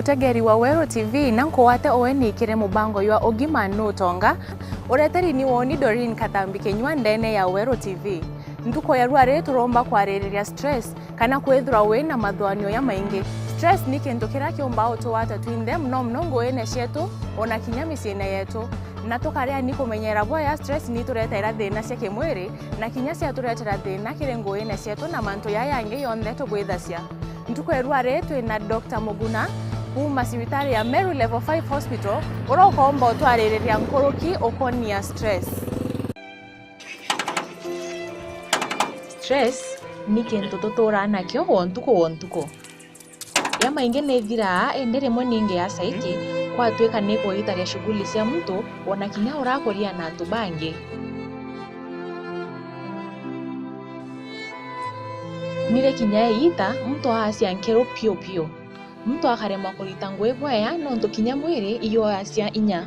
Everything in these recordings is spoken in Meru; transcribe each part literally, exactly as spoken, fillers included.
Mutegeri wa Weru T V, na nkuwate ueni kiri mubango jwa Ugima nu Utonga, ureteri ni woni Doreen Katambi Kinyua ndene ya Weru T V. Ntuku ya rwari turomba kwaririria stress, kana kwithirwa wi na mathuganio jamaingi. Stress ni kintu kiria kiumbaa utwata twinthe, muno muno nguine cietu, ona kinya miciine yetu. Na tukaria ni kumenyera bwega, stress ni ituretera thina cia kimwiri, na kinya ciaturetera thina kiri nguine cietu na mantu jaa jangi jonthe tubwithacia. Ntuku ya rwari twi na Doctor Muguna kuuma cibitari ya Meru Level five Hospital, uria ukomba utwaririria nkuruki ukonia stress. Stress ni kintu tuturaa nakio wontuku wontuku. Jamaingi ni ithiraa, indi rimwe ni ingi ya saiti, kwatwika ni kuitaria shughuli cia muntu, ona kinya urakuria na antu bangi. Nire kinya iita, muntu aacia nkeru piu piu. Muntu akaremwa kurita ngugi bwega, nontu kinya mwiri ijoyacia inya.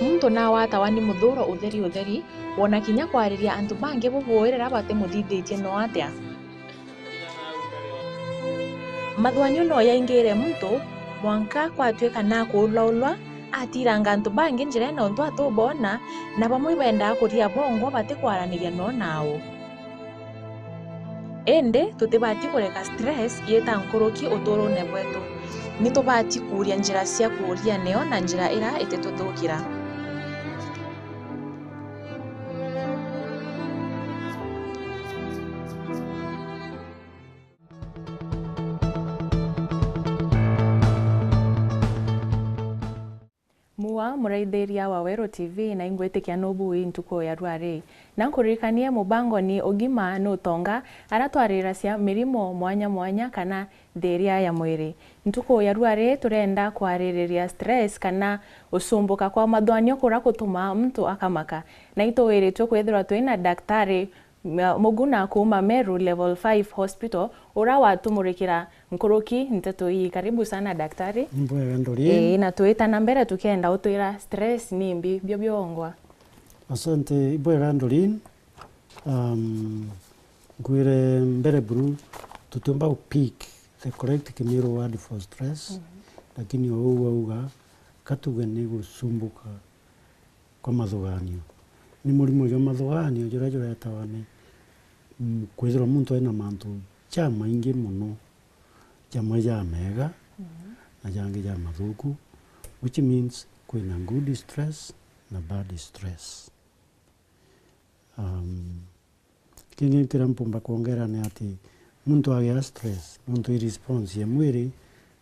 Muntu nawatawa ni muthuuro utheri utheri, wona kinya kwariria antu bangi bubuurira batimuthithitie no atia. Mathuganio no jaingiire muntu, mwanka kwatwika nakuulaulwa, atiranga antu bangi njirene untu atubona, na bamwe bendaa kuria bongwa batikwaraniria no nau. Indi tutibati kureka stress yita nkuruki utuurone bwetu. Ni tubati kuuria njira cia kuuria neo na njira ira itituthukira. Muwa, muraithiria wa Weru T V, na ingwitikia nubui ntuku ya rwari. Na nkuririkanie, mubango ni Ugima ni Utonga, aria twariracia mirimo mwanya mwanya kana thiiria ya mwiri. Ntuku ya rwari turenda kwaririria stress kana usumbuka kwa mathuganio kuria kutumaa muntu akamaka. Na ituwiritue kwithirwa twina daktari Ma-, Muguna kuuma Meru Level five Hospital, uria watumurikira nkuruki nteto ii. Karibu sana, daktari. Ni bwega, Doreen. Ii, na twita na mbere tukienda utwira stress ni mbi, bio biongwa. Asante, ni bwega, Doreen. Um, ngwire mbere buru, tutiumba u pick the correct Kimiru word for stress, mhm, lakini o uu wauga, katuge ni gusumbuka kwa mathuganio. Ni murimo jwa mathuganio juria juretawa ni, mm, kwithirwa muntu ena mantu jamaingi mono, jamwe jamega, mhm, na jangi jamathuku, which means kwina good stress na bad stress. Um, Kingi kiria mpumba kwongera ni ati muntu agia stress, nontu i response ya mwiri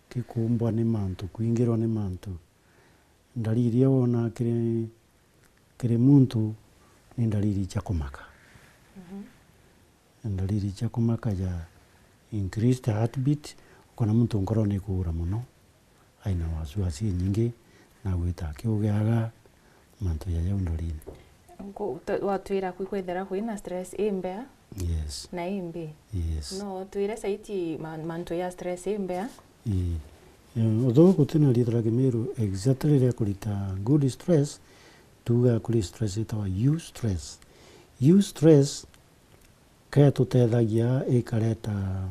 kikuumbwa ni mantu, kwingirwa ni mantu. Ndariri iria wona kiri, kiri muntu ni ndariri cia kumaka. Mhm. Ndariri cia kumaka ja increased heartbeat, ukona muntu nkorone ikuura mono. Aina wasiwasi inyingi, na gwita akiugiaga mantu ja jau ndorine. Nku-, tw-, watwira kwi kwethira kwina stress imbea, yes, na imbi. Yes. No twire saiti ma-, mantu ya stress imbea? Ii. Eh, although gutina riitwa ria Kimiru exactly ria kurita good stress, tuuga kuri stress itawa eustress. Eustress ketutethagia ikareta,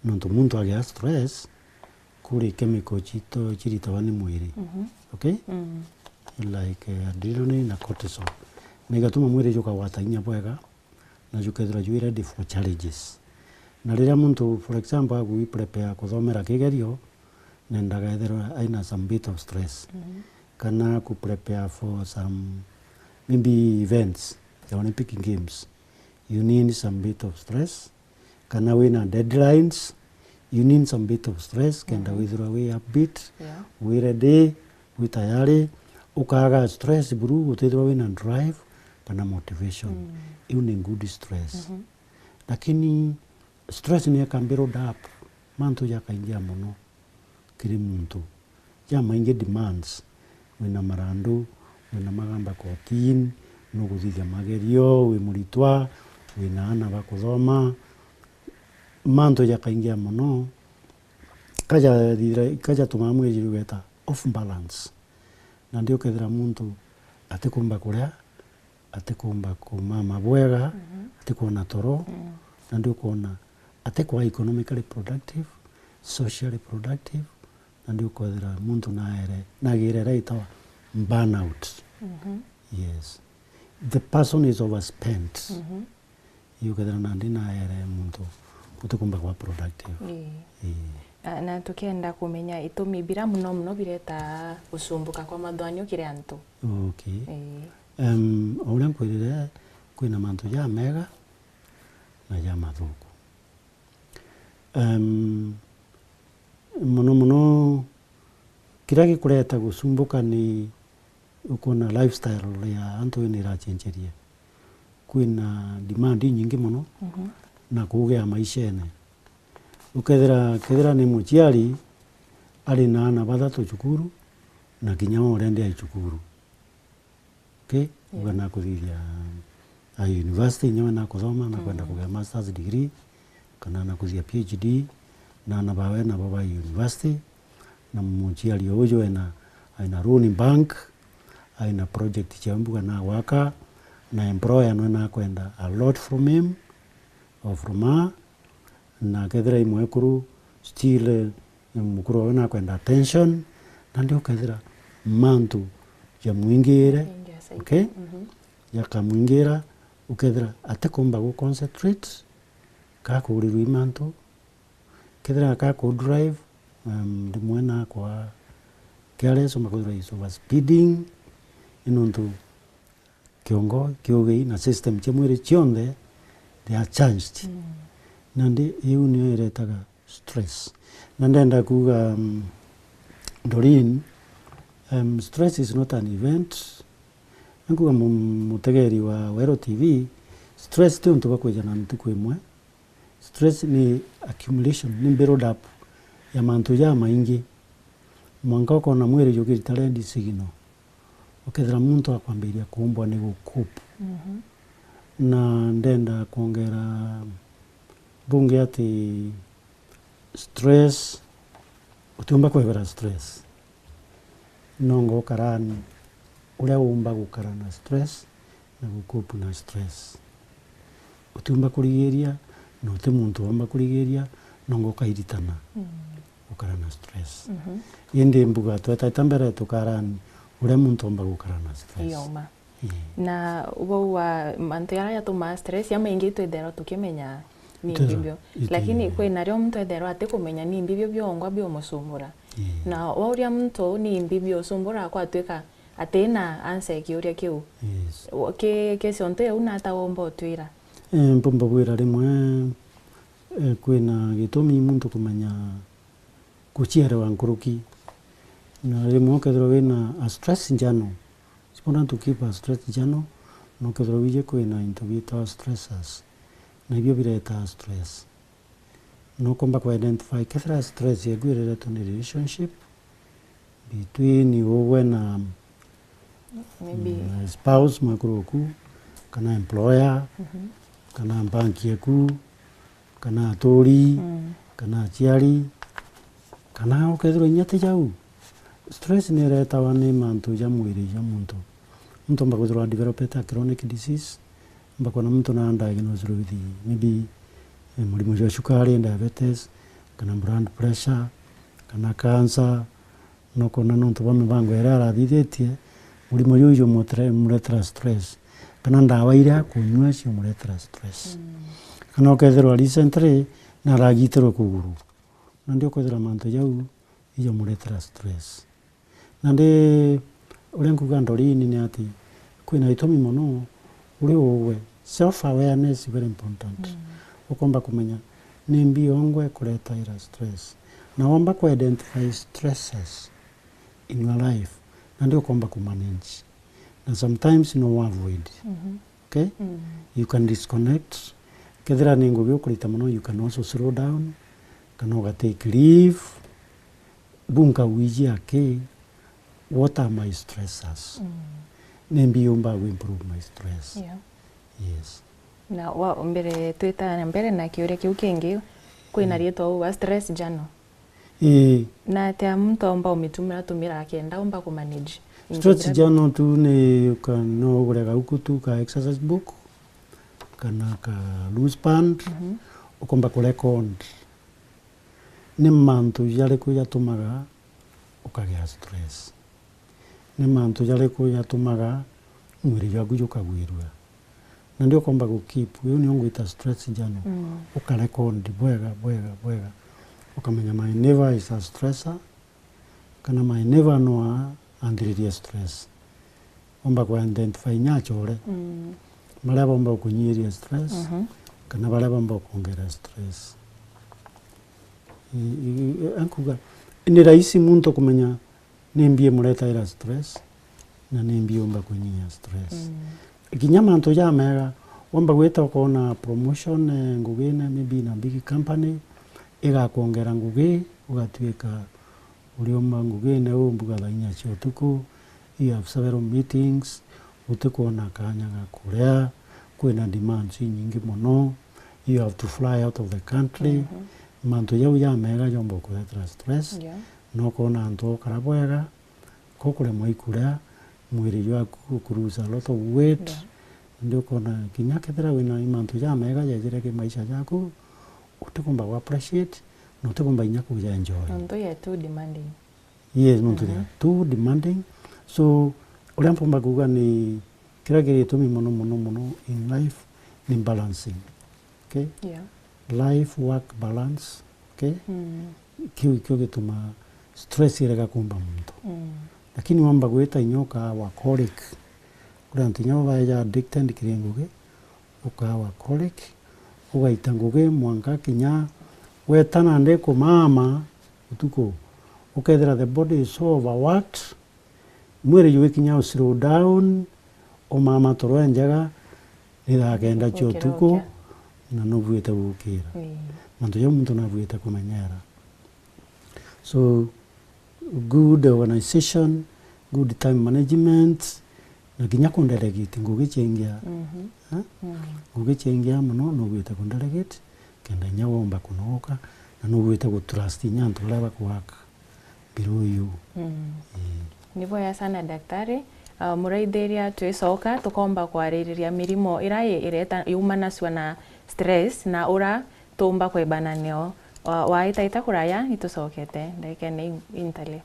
nontu muntu agia stress, kuri chemical cito-, ciritawa ni mwiri. Mhm. Okay? Mm. Like, eh, adrenaline na cortisol. Na igatuma mwiri jukagwata inya bwega, na jukethirwa jwi ready for challenges. Na riria muntu, for example, agwi prepare kuthomera kigerio, nendaga ethirwa aina some bit of stress. Mhm. Kana ku prepare for some maybe events, the Olympic Games. You need some bit of stress. Kana wina deadlines, you need some bit of stress, kenda, mhm, withirwa wi upbeat, yeah, wi ready, wi tayari. Ukaga stress buru, utithirwa wina drive kana motivation. Mm. Iu ni good stress. Mhm. Lakini stress ni eka build up, mantu jakaingia mono kiri muntu. Jamaingi demands, wina marandu, wina magamba kotini, nukuthithia magerio, wi muritwa, wina aana ba kuthoma, mantu jakaingia mono, kajathithira, kajatumaa mwiri jugeta off balance. Nandi ukethira muntu atikumba kuria, atikumba kumama bwega, mhm, atikwona toro, mm, nandi ukwona atikwa economically productive, socially productive, nandi ukwethira muntu naere, nagire iria itawa burnout. Mhm. Yes. The person is overspent. Mhm. Iu ukethira nandi naere muntu utikumba kuba productive. Ii. Ii. Na, na tukienda kumenya itumi bira muno muno bireta gucumbuka kwa mathwanio kiri antu. Okay. Ii. Em, o uria nkwirire, kwina mantu jamega na jamathuku. Em, mono mono, kiria gikureta gucumbuka ni ukwona lifestyle ya antu ni iracenjerie. Kwina demand inyingi mono, mhm, na kuugea maishene. Ukethira, kethira ni muciari ari na aana bathatu cukuru, na kinya we urendea cukuru. Okay? Yeah. Uga nakuthithia a university, inya we nakuthoma, nakwenda, mm, kugea master's degree, kana nakuthia P H D, na aana bawe nabo ba university, na muciari uju ena, aina loan bank, aina project cia mbuga na gwaka, na employer nwe nakwenda a lot from him or from her, na kethira i mwekuru, still, eh, mukuru wawe nakwenda attention, nandi ukethira mantu jamwingire, okay? Mhm. Jakamwingira, ukethira atikumba gu concentrate, kakurirwa i mantu, kethira kaku drive, um, rimwe nakwa careless, umba kwithirwa is overspeeding, ni nontu kiongo, kiugei na system cia mwiri cionthe they are charged. Mm. Nandi iu nio iretaga stress. Na ndenda kuuga, mm, Doreen, um, stress is not an event. Nkuga mu-, mutegeri wa Wero T V, stress ti untu bwa kwija na ntuku imwe. Stress ni accumulation, ni build up ya mantu jamaingi. Mwanka ukona mwiri jukirita red signal, ukethira muntu akwambiria kuumbwa ni gu cope. Mhm. Na ndenda kwongera bungi ati stress, utiumba kwebera stress. Nongo ukarani uria uumba gukara na stress na gu cope na stress. Utiumba kurigiria, na uti muntu uumba kurigiria, nongo ukairitana, mm, gukara na stress. Mhm. Indi mbuga twetaita mbere tukarani uria muntu uumba gukara na stress. Iyo ma. Ii. Na bau wa mantu jaria jatumaa stress, jamaingi twithairwa tukimenya ni mbibio. Lakini kwina rio muntu ethairwa atikumenya ni mbibio biongwa biumucumbura. Ii. Na wauria muntu ni mbibio ucumbura akwatwika atina answer ya kiuria kiu. Yes. Wa-, ki, ki cionthe uu nata womba utwira? Eh, mpumba bwira rimwe, eh, kwina gitumi muntu kumenya gucierewa nkuruki. Na rimwe ukethirwa wina a stress journal. It's important to keep a stress journal. Na ukethirwa wiji kwina into biitawa stressors. Na ibio biretaa stress. Nukumba ku identify kethira stress yeku ireretwe ni relationship between ugwe na, maybe, mm, spouse, mwekuru oku, kana employer, mhm, kana bank yeku, kana aturi, mm, kana aciari, kana ukethirwa inya ti jau. Stress ni iretawa ni mantu ja mwiri ja muntu. Muntu omba kwithirwa developete a chronic disease, omba kwona muntu na diagnosed with maybe, eh, murimo jwa cukari, diabetes, kana blood pressure, kana cancer, no kwona nontu bwa mibango iria arathithitie, murimo juu jumuretera stress, kana ndawa iria akunyua ciumuretera stress. Mm. Kana ukethirwa recently naragitirwe kuguru, nandi ukwithira mantu jau ijamuretera stress. Nandi uria nkuga Doreen ni ati kwina itumi mono uri ugwe. Self awareness is very important. Mm. Ukomba kumenya ni mbi yongwa ikuretaira stress. Na womba ku identify stressors in your life, nandi ukomba ku manage. Na sometimes no avoid. Mhm. Okay? Mm. You can disconnect. Kethira ni ngugi ukurita mono, you can also slow down, kana uga take leave. Bunka wiji aki, what are my stressors? Mm. Ni mbi yumba gu improve my stress? Yeah. Yes. Na wa mbere, twita na mbere na kiuria kiu kingi, kwina, mm, riitwa uga stress journal. Ii. Na atia muntu aumba umitumira, atumira akenda umba ku manage? Stress journal tu ni uka-, no ugure gauku tu ka exercise book, kana ka loose band, mhm, ukomba kurecord ni mantu jariku jatumaga ukagea stress? Ni mantu jariku jatumaga mwiri jwaku jukagwirua? Na ndio ukomba gu keep, iu nio ngwita stress journal. Mm. Ukarecord bwega, bwega, bwega. Ukamenya my neighbor is a stressor, kana my neighbor no a-, anthiririe stress. Omba ku identify inya achore. Mm. Baria bomba gukunyiria stress, mhm, kana baria bomba gukuongera stress. I, i, i, ankuga, ni rahisi muntu kumenya ni mbi imuretaira stress, na ni mbi umba kunyia stress. Mm. Kinya mantu jamega, womba gwita ukona promotion, eh, ngugine, maybe in a big company, igakwongera ngugi, ugatuika uriuma ngugine uu mbuga thaa inya cia utuku, you have several meetings, utikwona kanya ga kuria, kwina demands inyingi mono, you have to fly out of the country. Mhm. Mantu jau jamega jomba kuretera stress, yeah, na ukona antu ukara bwega, ko kuremwa ikuria, mwiri jwaku ukurusa a lot of weight, yeah, ndi ukona kinya kethira wina mantu jamega jejire ki maisha jaku, utikumba ku appreciate, na utikumba inya kuja enjoy. Nontu ya too demanding. Yes, nontu they are, mhm, too demanding. So, uria mpomba kuuga ni, kiria kiri gitumi mono, mono, mono in life ni balancing. Okay? Yeah. Life work balance. Okay? Mm. Kiu ikio gituma stress irega kumba muntu. Mm. Lakini wamba gwita inya ukaa workaholic. Kuri antu inya baeja addicted kiri ngugi, ukaa workaholic, ugaita ngugi mwanka kinya wetana ndi kumaama utuku, ukethira the body is so overworked, mwiri jwikinya u slow down, umaama toro enjega ni thaa kenda cia utuku, na nubuite gukira. Ii. Mantu jau muntu nabuite kumenyera. So, good organization, good time management, na kinya ku delegate ngugi ciaingia. Mhm. Eh? Mm. Ngugi ciaingia mono, nugwite ku delegate, kenda inya womba kunogoka, na nugwite gu trust inya antu baria baku work below you. Mm. Ii. Ni bwega sana, daktari. Ah, muraithiria twicoka, tukomba kwaririria mirimo iria i-, ireta-, yumanasua na stress, na ura tuumba kwebana nio. Wa-, waitaita kuraya, ni tucokete ndagikene in-, intale.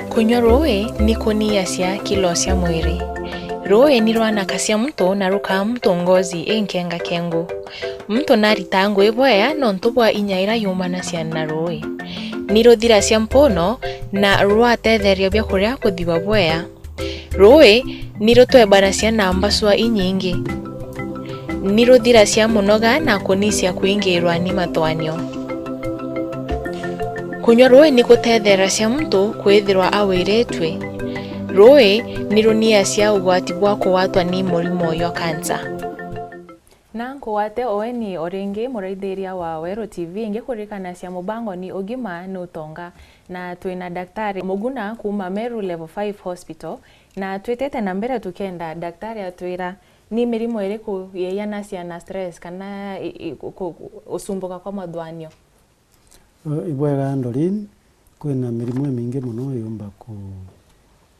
Kunyua ruui ni kuniacia kilo cia mwiri. Ruui ni rwanakacia muntu na rukaa muntu ngozi inkengakengu. Muntu naritaa ngugi bwea nontu bwa inya ira yumanacia na ruui. Ni ruthiracia mpuno na rwatetheria biakuria kuthiwa bwea. Ruui ni rutwebanacia na mbacua inyingi. Ni ruthiracia munoga na kunicia kwingirwa ni matwanio. Kunyua ruui ni kutetheeracia muntu kwithirwa awiritue. Ruui ni runiacia ugwati bwa kugwatwa ni murimo jwa kansa. Na nkugwate ueni o ringi, muraithiria wa Weru T V, ngikuririkanacia mubango ni ugima ni utonga, na twina Daktari Muguna kuuma Meru Level five Hospital, na twitite na mbere tukenda daktari atwira ni mirimo iriku yeyanacia na stress kana i, i, ku, ku, usumbuka kwa mathwanio. Eh, ibwega Doreen, kwina mirimo imingi mono yumba ku,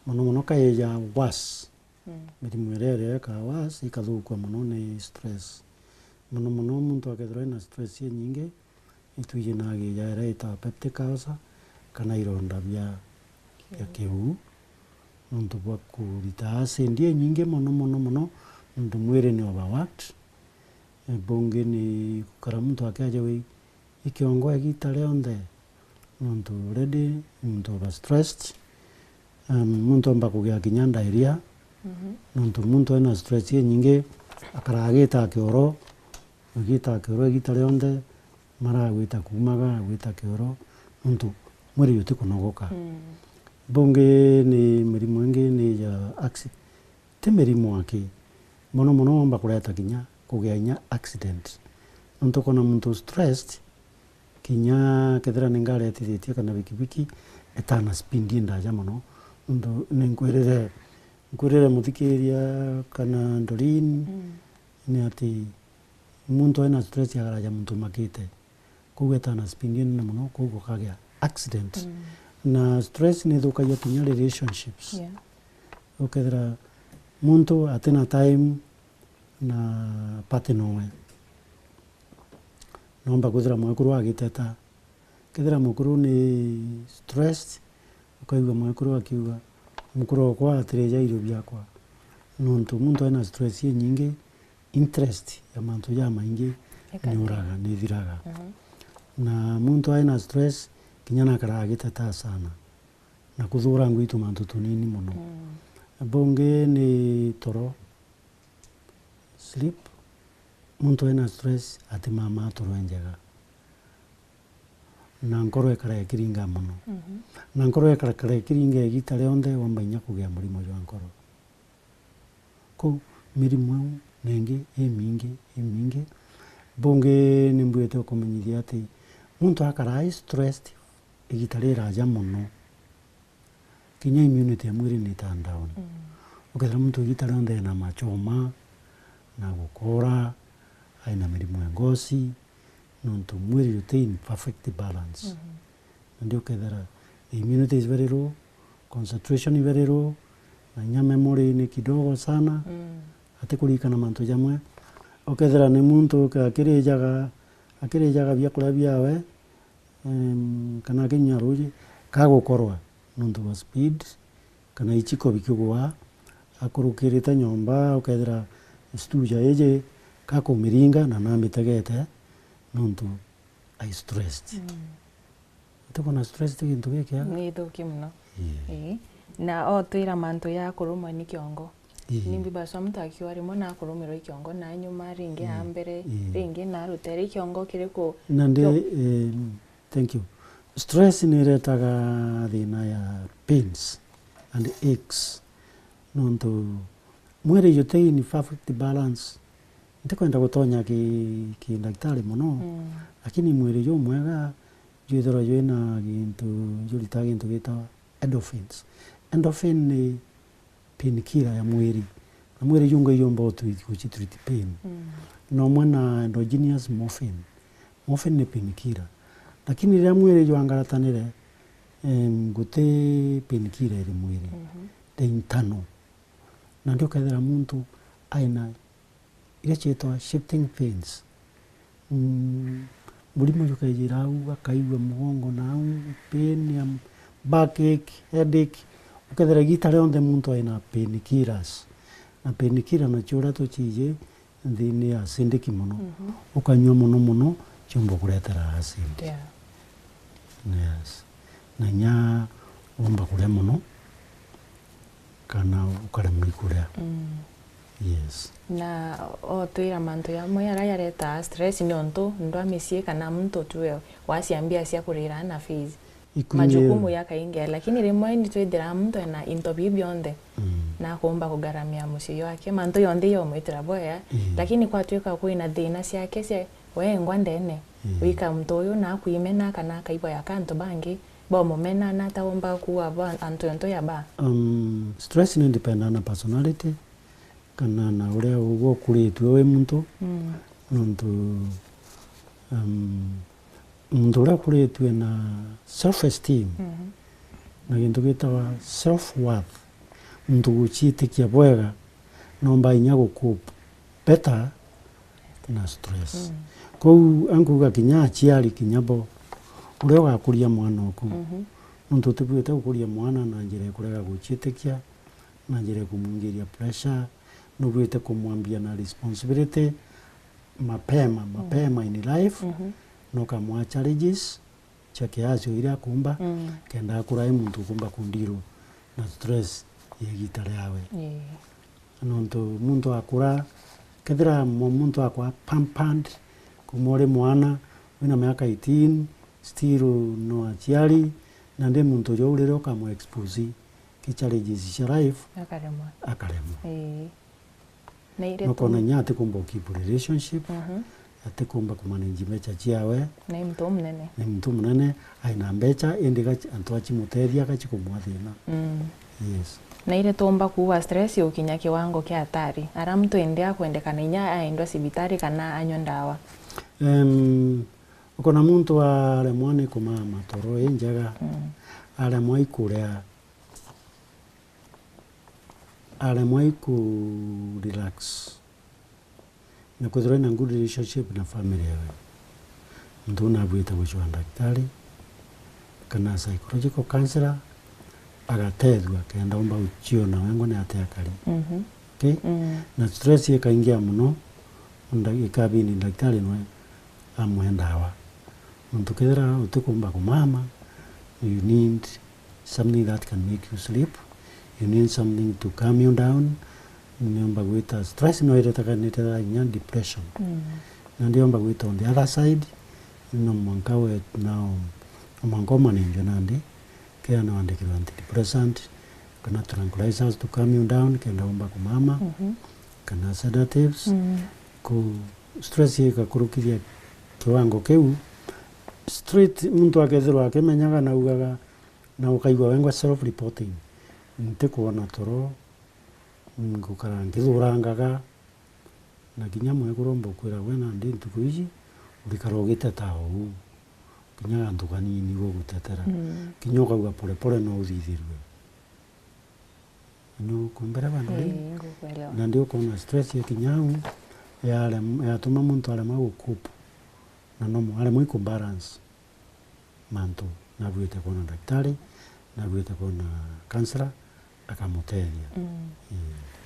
mono mono kaija worse. Mm. Mirimo iria iria ikaa worse ikathukua mono ni stress. Mono mono muntu akethirwa ena stress inyingi, itwiji na agija iria itawa peptic ulcer kana ironda bia, bia kiuu. Nontu bwa kurita acid inyingi mono mono mono, nontu mwiri ni overworked. Eh, bungi ni gukara muntu akiaja wi i kiongo igita rionthe, nontu already ni muntu overstressed. Um, muntu omba kugia kinya diarrhea, mhm, nontu muntu ena stress inyingi, akaraga agita kioro, agita kioro igita rionthe, mara agwita kuumaga, agwita kioro, nontu mwiri juti kunogoka. Mm. Bungi ni mirimo ingi ni ja acci-, ti mirimo aki, mono mono omba kureta kinya kugia inya accident. Nontu ukona muntu stressed, kinya kethira ni ngari etithitie kana bikibiki, etana speed indaja mono. Nontu ni nkwirire, nkwirire muthikiria kana Doreen, mm, ni ati muntu ena stress agaraja muntu makite. Kou etaa na speed inene mono, kou gukagea accident. Mm. Na stress ni ithukagia kinya relationships. Yeah. Ukethira muntu atina time na partner owe, nomba kwithira mwekuru agiteta. Kethira mukuru ni stressed, ukaigua mwekuru akiuga, "Mukuru okwa, atirija irio biakwa." Nontu muntu ena stress inyingi, interest ya mantu jamaingi Ikathira. niuraga, nithiraga. Mhm. Na muntu aina stress, kinya nakaraga agiteta sana. Na kuthura ngwitu mantu tunini mono. Mm. Bungi ni toro, sleep. Muntu ena stress atimamaa toro enjega. Na nkoro ikara ikiringa mono. Mhm. Na nkoro ikara ikiringa igita rionthe, wamba inya kugea murimo jwa nkoro. Kou mirimo iu ningi imingi, imingi. Bungi ni mbwite ukumenyithia ati muntu akara ai stressed igita riraja mono, kinya immunity ya mwiri ni itan down. Mm. Ukethira muntu igita rionthe ena machoma, na gukora, aina mirimo ya ngosi, nontu mwiri juti in perfect balance. Mhm. Nandi ukethira the immunity is very low, concentration is very low, na inya memory ni kidogo sana, Mm. atikuririkana mantu jamwe. Ukethira ni muntu akirijaga, akirijaga biakuria biawe, em, kana akinyia ruuji, kagukorwa nontu bwa speed, kana ichiko bikigwa, akurukirite nyomba, ukethira stuja iji kakumiringa na namitegete nontu I stressed. Mm. Utikona stress ti gintu gikiega? Ni ithuki mono. Ii. Ii. Na otwira mantu ya kurumwa ni kiongo. Ii. Nimbi baswa muntu akiwa rimwe na kurumirwa i kiongo na nyuma, ringi Ii. a mbere, Ii. ringi na rutere. I kiongo kiriku Nandi, kio- em, Thank you. Stress ni iretaga thina ya pains and aches. Nontu mwiri juti in perfect balance. Ntikwenda gutonya ki, ki ndagitari mono, Mm. lakini mwiri jumwega jwithirwa jwina gintu, juritaga gintu gitawa endorphins. Endorphin ni painkiller ya mwiri. Na mwiri jungwa iyomba utreat, guchitreat pain. Mm. Nomwe na endogenous morphine. Morphine ni painkiller. Lakini riria mwiri jwangaratanire, em, guti painkiller iri mwiri. Mhm. The internal. Na ndio kethira muntu aina iria ciitwa shifting pains. Mm, murimo jukejira au, akaigua mugongo na au, pain ya m-, back ache, headache. Ukethira igita rionthe muntu aina painkillers. Na painkiller nacio uria tuciiji nthini ya acidic mono. Mhm. Ukanyua mono mono, ciumba kuretera acid. Yeah. Yes. Na inya umba kuria mono, kana ukaremwa ikuria. Mm. Yes. Na otwira mantu jamwe jaria jaretaa stress ni untu ndwa micii kana muntu tuwe wacia mbia cia kurira na fees. Ikunyia. Majukumu jakaingia, lakini rimwe ni twithiraa muntu ena into bii bionthe. Mm. Na akumba kugaramia mucii jwake, mantu jonthe jomwitira bwega, Mm. lakini kwatwika kwina thina ciake cia wengwa ndene, Mm. wika muntu uyu na akwimena kana akaigua jaka antu bangi bomumena na ataumba kuua ba antu yontu ya ba. Um, stress ni depend na personality, kana na uria ugwe ukuritue wi muntu. Mm. Nontu, um, muntu uria ukuritue na self esteem, Mhm. na gintu gitawa self worth, muntu guciitikia bwega, nomba inya gu cope better na stress. Mm. Kou ankuga kinya aciari kinya bo, uria ugakuria mwana oku, Mhm. nontu utibuite gukuria mwana na njira ya kurega guciitikia, na njira ya kumwingiria pressure, nubuite kumwambia na responsibility mapema, Mm. mapema in life, Mhm. na ukamwaa challenges cia kiasi o iria akumba, Mm. kenda akura e muntu ukumba kundiru na stress ya igita riawe. Ii. Nontu muntu akura, kethira mu-, muntu akwa pampered kuma uri mwana, wina miaka eighteen, still no aciari, na ndi muntu uju riria ukamwa expose ki challenges cia life, Akaremwa. akaremwa. Ii. Na ire Nokona tu- inya atikumba u keep relationship, Mhm. atikumba ku manage mbecha ciawe. Na i muntu umunene. Ni muntu munene, aina mbecha, indi gachi-, antu achimutethia gachikumwa thina. Mm. Yes. Na ire tumba kuua stress ukinya kiwango kia hatari. Ara muntu indi akwendekana inya aendwa cibitari kana anywa ndawa. Em, Ukona muntu aremwa ni kumama toro injega, aremwa ikuria, aremwa iku relax, na kwithirwa ina good relationship na family yawe, muntu uu nabuite gucwa ndagitari kana psychological counselor, agatethua kenda umba guciona wengwa ni atia akari. Okay? Na stress ikaingia muno, nda-, ikabindi ndagitari nwe amwe ndawa. Nontu kethira utikumba kumama, you need something that can make you sleep. You need something to calm you down. Niumba gwita stress no iretaga, nitetaga inya depression. Nandi yomba gwita on the other side, no mwanka we, no mwanka umanenjwe nandi, kethira niwandikirwa antidepressant, kana tranquilizers to calm you down, kenda umba kumama, kana sedatives. Ku stress igakurukithia kiwango kiu, straight muntu akethirwa akimenyaga na augaga, na ukaigua wengwa self reporting, ntikwona toro, ngukara nkithurangaga, na kinya mwekuru omba ukwira we nandi ntuku iji urikara ugiteta uu, kinya gantu kanini gugutetera, kinya ukauga pole pole no uthithirue. Nukumbira bandu ii, ngukwelewa. Nandi ukona stress ya kinya au yarem-, yatuma muntu aremwa gukupu na nomo aremwa ikubalance mantu. Nabuite kwona ndagitari, nabuite kwona counselor, akamutethia. Ii.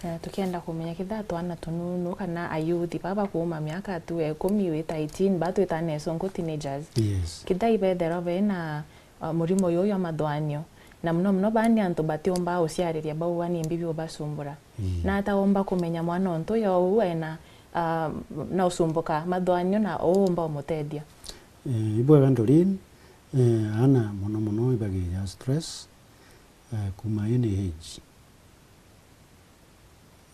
Na tukienda kumenya kithira twana tununu kana ayuthi baba kuuma miaka tu ya ikumi wita eighteen, ba twita neso nku teenagers. Yes. Kithira ibetherwa bena uh, murimo uyu jwa mathwanio, na muno muno baani antu batiumbaa uciariria bauga nimbi biubasumbura. Ii. Na ata umba kumenya mwana untu yo uu ena, uh, na usumbuka mathwanio na uu umba umutethia? Eh, ibwega Doreen, eh, ana muno muno ibagiria stress, eh, kuma any age.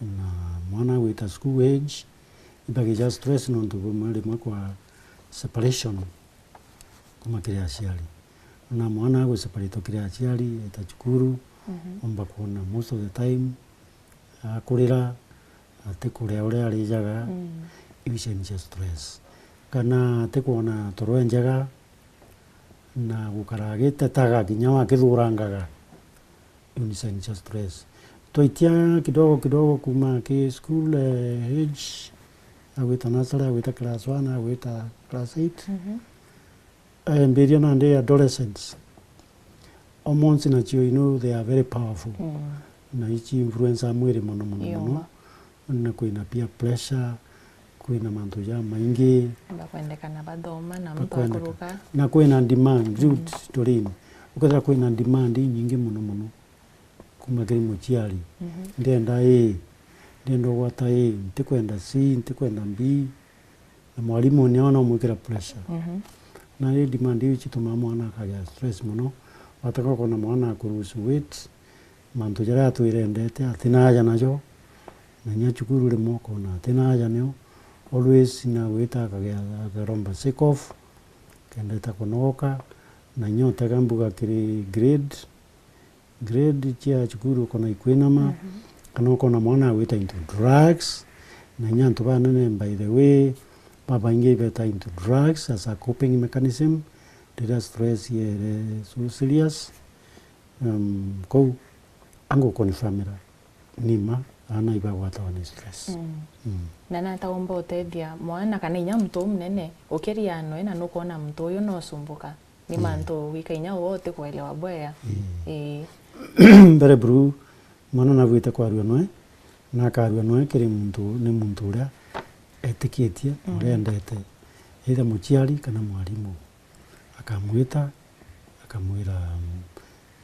Na mwana agwita school age, ibagija stress nontu bumwe rimwe kwa separation kuma kiri aciari. Na mwana agwiseparate kiri aciari, eta cukuru, omba kwona most of the time, akurira, atikuria uria arijaga, iu cia stress. Kana atikwona toro enjega, na gukara agitetaga kinya wakithurangaga. Iu ni sign cia stress. Twaitia kidogo kidogo kuma ki school, eh, age, agwita nursery, agwita class one, agwita class eight. Ayambiria nandi adolescents. Hormones nacio, you know, they are very powerful. Na ici influence mwiri mono mono mono. Na kwina peer pressure, kwina mantu jamaingi. Bakwendekana bathoma na muntu akuruka. Na kwina demand, Jude, Doreen. Ukethira kwina demand inyingi mono mono kuma kiri muciari. Ndienda ii, ndienda ugwata ii, ntikwenda C, ntikwenda B. Na mwarimu ni ona umwikira pressure. Na ii demand iu citumaa mwana akagia stress mono. Wataka ukona mwana aku lose weight, mantu jaria atwirendete, atina aja najo, na inya cukuru rimwe ukona atina aja nio, always na gwita akagea, akaromba sake off, kendete kunogoka, na inya utega mbuga kiri grade, grade cia cukuru ukona ikwinama, kana ukona mwana agwita into drugs, na inya antu banene, by the way, babaingi ibeta into drugs as a coping mechanism, riria stress yere so serious. Um, kou angukonfirmira nima ana ibagwatawa ni stress. Na nata umba utethia mwana kana inya muntu umunene ukiria noe na nukwona muntu uyu no usumbuka? Ni mantu wika inya uwe utikuelewa bwega. Ii. Mbere buru, mwana nabwite kwarua noe, na akarua noe kiri muntu, ni muntu uria etikitie, uria endete, either muciari kana mwarimu. Akamwita, akamwira, um,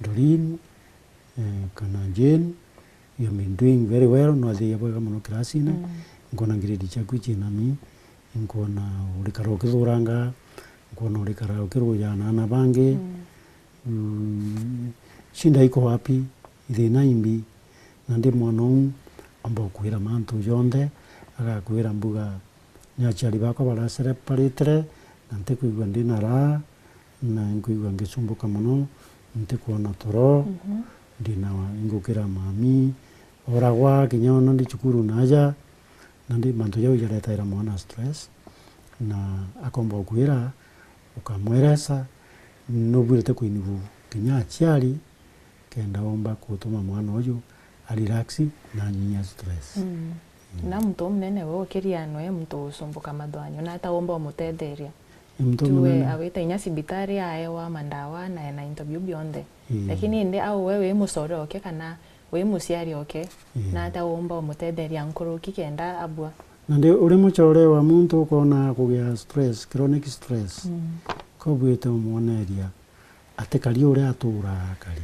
Doreen, eh, kana Jane, you have been doing very well, nwathithia bwega mono kirasine, nkwona grade ciaku ciina mi, nkwona urikara ukithuranga, nkwona urikara ukirujana na bangi. Mm, shida iko wapi? Thina imbi? Nandi mwana uu amba ukwira mantu jonthe, agakwira mbuga, ni aciari bakwa baraseparitire, na ntikwigua ndi na raha, na nkwigua ngicumbuka mono, ntikwona toro, ndi na wa-, ngukira mami, oragwa, kinya ona ndi cukuru na aja, nandi mantu jau jaretaira mwana stress, na akomba gukwira, ukamweresa nubuirite kuinvolve kinya aciari, kenda umba gutuma mwana uju a relax na anyinye stress. Mm. Mm. Na muntu umunene we ukiria nwe muntu usumbuka mathwanyo, na ata umba umutetheria? Ni muntu umunene. Tuwe awite inya cibitari aewa mandawa na ena into biu bionthe. Ii. Lakini indi au we wi mucore oke kana wi muciari oke, ii, na ata umba umutetheria nkuruki kenda abua? Nandi uri mucore wa muntu ukona kugia stress, chronic stress, mm, kobuite umwoneria atikari uria aturaa akari.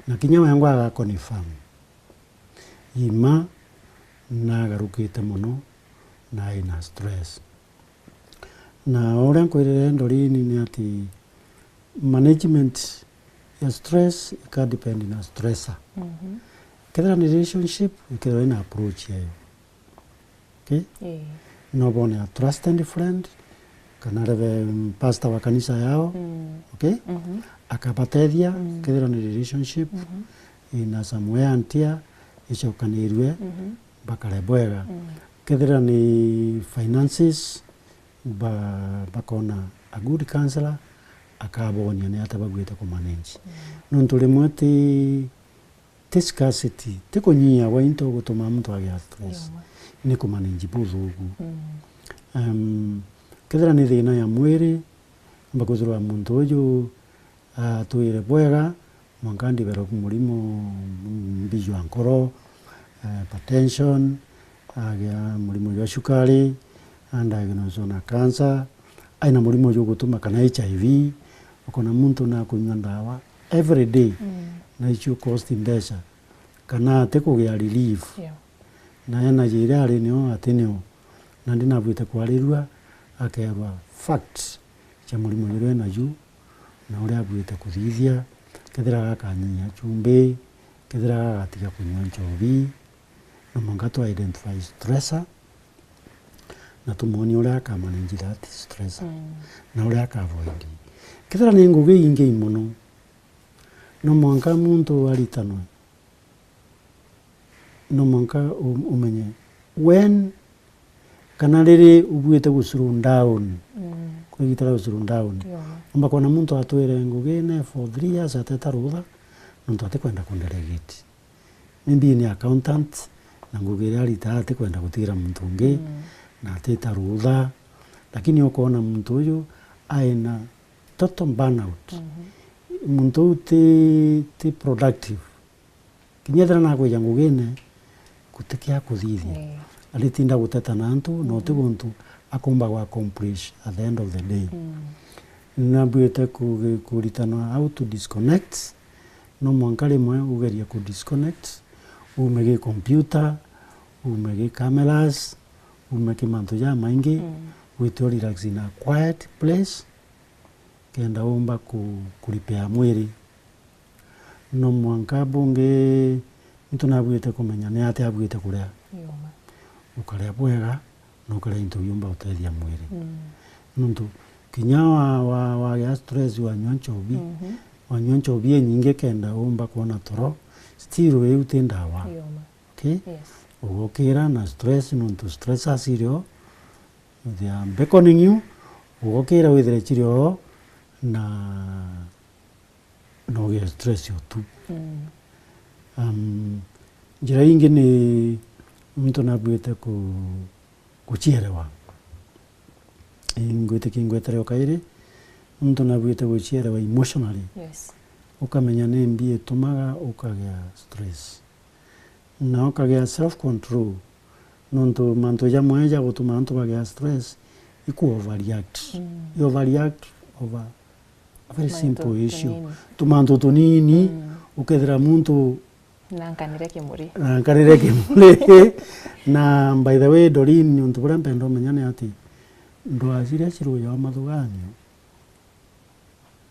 Na kinya wengwa aga confirm. Ima nagarukite mono na ina stress. Na uria nkwirire Doreen ni ati management ya stress ika depend na stressor. Mhm. Kethira ni relationship, ikethirwa ina approach yayo. Okay? Ii. No bone a trusted friend, kana reve pastor wa kanisa yao, mm, okay? Mhm. Akabatethia, mm, kethira ni relationship, mhm, ina somewhere antia, icokanirue, mhm, bakare bwega. Mm. Kethira ni finances, ba-, bakona a good counselor, akabonia ni ata bagwite ku manage. Mm. Nontu rimwe ti ti scarcity, ti kunyia gwa into gutuma muntu agia stress. Yo. Ni kumanage buthuku. Mm. Em, kethira ni thina ya mwiri, amba kwithirwa muntu uju atwire bwega, mwanka a develop murimo mbi jwa nkoro, eh, hypertension, agia murimo jwa cukari, a diagnose na cancer, aina murimo jugutuma kana H I V, ukona muntu nakunywa ndawa every day, mm, na icio cost mbeca, kana atikugia relief. Yeah. Na energy iria ari nio ati nio. Nandi nabuite kwarirua, akerwa facts cia murimo juria enaju, na uria abuite kuthithia, kethira gakanyia chumbi, kethira gagatiga kunywa nchobi, no mwanka tu identify stressor, na tumwonie uria akamanage that stressor, mm, na uria aka avoid. Kethira ni ngugi ingi mono, no mwanka muntu aritanwe, no mwanka u-, umenye when kana riri ubuite gu slow down. Mm. Kwi igita ria gu slow down. Yo. Umba kwona muntu atwire ngugine for three years ateta rutha, nontu atikwenda ku delegate. Maybe ni accountant, na ngugi iria aritaga atikwenda gutigira muntu ungi, mm, na atita rutha. Lakini ukoona muntu uyu aina total burnout. Mhm. Muntu uu ti, ti productive. Kinya ethira nakwija ngugine, gutikia kuthithia. Ii. Aritinda guteta na antu, na uti guntu akumba gwa accomplish at the end of the day. Mm. Nabuite ku-, kuritanwa how to disconnect. No mwanka rimwe ugerie ku disconnect, ume gi computer, ume gi cameras, ume ki mantu jamaingi, mm, wite u relax in a quiet place. Kenda umba ku-, ku repair mwiri, no mwanka bungi muntu nabuite kumenya ni atia abuite kuria. Yoma. Ukaria bwega, na ukaria into biumba gutethia mwiri. Mm. Nontu kinya wa-, wa-, wagia stress wanyua nchobi, mhm, wanyua nchobi inyingi kenda umba kwona toro, still iu ti ndawa. Yoma. Okay? Yes. Ugokira na stress, nontu stressors irio, they are beckoning you, ugokira withire cirio na, na ugie stress o tu. Mm. Um, njira ingi ni muntu nabuite ku-, gucierewa. Ingwitikia ingwetere o kairi, muntu nabuite gucierewa emotionally. Yes. Ukamenya ni mbi itumaga ukagia stress. Na ukagia self control, nontu mantu jamwe ja gutuma antu bagia stress i ku overreact. Mm. You overreact over a very simple issue. Mantu tunini. Tumantu tunini, mm, ukethira muntu nankanire kimuri. Nankanire kimuri. Na by the way, Doreen, untu buria mpenda umenya ni ati ndwaa ciria cirujawa mathuganio,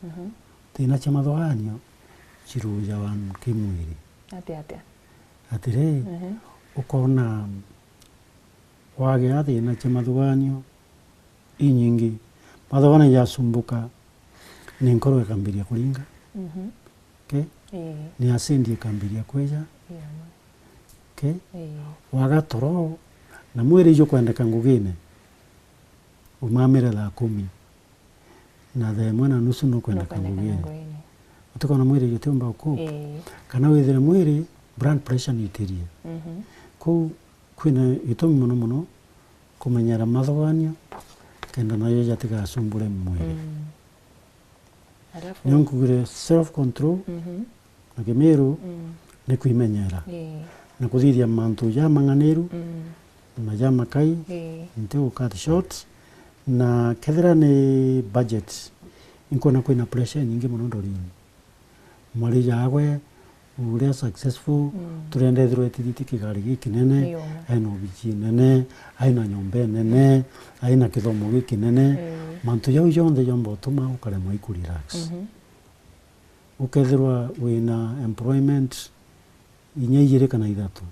mhm, thina cia mathuganio cirujawa kimwiri. Atia, atia? Atiri, mhm, ukona wagia thina cia mathuganio inyingi, mathuganio jasumbuka, ni nkoro ikambiria kuringa. Mhm. Okay? Ii. Ni acid ikambiria kwija. Ii, ma. Okay? Ii. Waga toro, na mwiri ijukwendeka ngugine, umamire thaa kumi. Na thaa imwe na nusu nukwendeka ngugiine. Utikona mwiri jutiumba gukuuka. Ii. Kana withire mwiri blood pressure niitirie. Mhm. Kuu kwina gitumi mono mono kumenyera mathuganio kenda najo jatigasumbure mwiri. Mm. Alafu nio nkugire self control, mhm, na kimiru, mm, ni kwimenyera. Ii. Na kuthithia mantu jamang'aniru, mm, na jamakai, ii, nti gu cut short, na kethira ni budget, inkwona kwina pressure inyingi mono ndorini. Mwari jagwe uria successful, mm, turenda ethirwa etithite kigari gikinene, ii, aina obici inene, aina nyomba inene, aina kithomo gikinene, ii, mantu jau jonthe jomba utuma ukaremwa ikurelax. Mhm. Ukethirwa wina employment inya ijiri kana ithatu,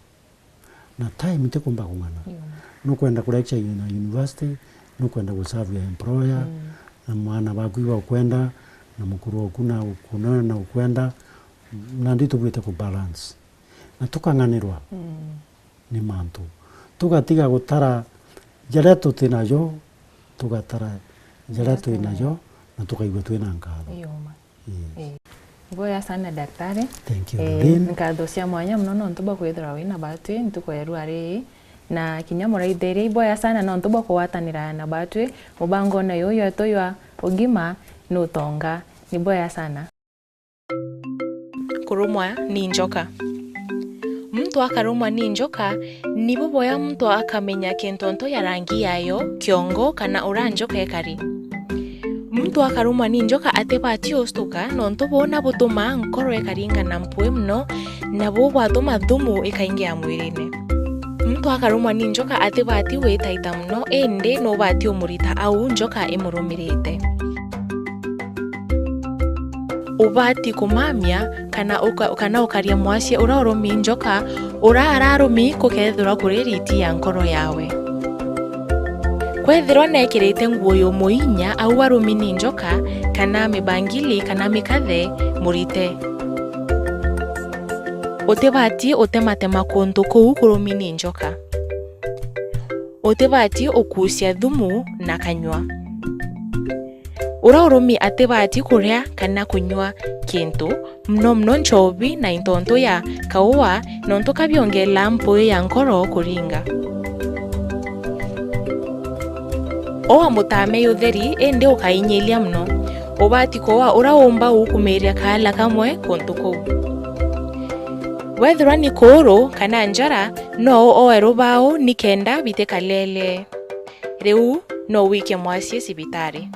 na time tikumba kung'ana. Ii. Nukwenda ku lecture na university, nukwenda guserve your employer, mm, na mwana baku iba ukwenda, na mukuru oku na ukuna na ukwenda, nandi tubwite ku balance. Na tukang'anirwa, mm, ni mantu. Tugatiga gutara jaria tuti najo, tugatara jaria twi najo, na tukaigua twina nkatho. Ii, uma. Yes. Eh, iboya sana daktari. Thank you, eh, Doreen. Nkatho cia mwanya mono nontu bwa kwithirwa wina batwi ntuku ya rua riri, na kinya muraithiria iboya sana nontu bwa kugwatanira na batwi mubangone yuyu yetu jwa ugima ni utonga. Ni boya sana. Kurumwa ni njoka. Muntu akarumwa ni njoka, ni buboya muntu akamenya kintu ntu ya rangi yayo, kiongo, kana uria njoka ikari. Muntu akarumwa ni njoka atibati ustuka, nontu buu na butumaa nkoro ikaringana mpui mono, na buu bwatuma thumu ikaingia mwirine. Muntu akarumwa ni njoka atibati gwitaita mono, indi nubati umurita au njoka imurumirite. Ubati kumamia kana uka-, kana ukaria mwasie uria urumi njoka, uria ararumi kukethirwa kuri riti ya nkoro yawe. Kwethirwa nekirite nguo yumuinya au arumi ni njoka, kana mibangili, kana mikathe, murite. Utibati utematema kuntu kuu kurumi ni njoka. Utibati ukucia thumu na kanyua. Uria urumi atibati kuria kana kunyua kintu, mono mono nchobi na into ntu ya kaua, nontu ka biongelaa mpui ya nkoro kuringa. Oa mutame utheri, indi ukainyilia mono. Ubati kwoa uria umba ukumiria kaala kamwe kuntu kuu. Wethirwa ni kuuru kana njara, no oe rubau nikenda bitikalelee. Riu no wike mwasie cibitari.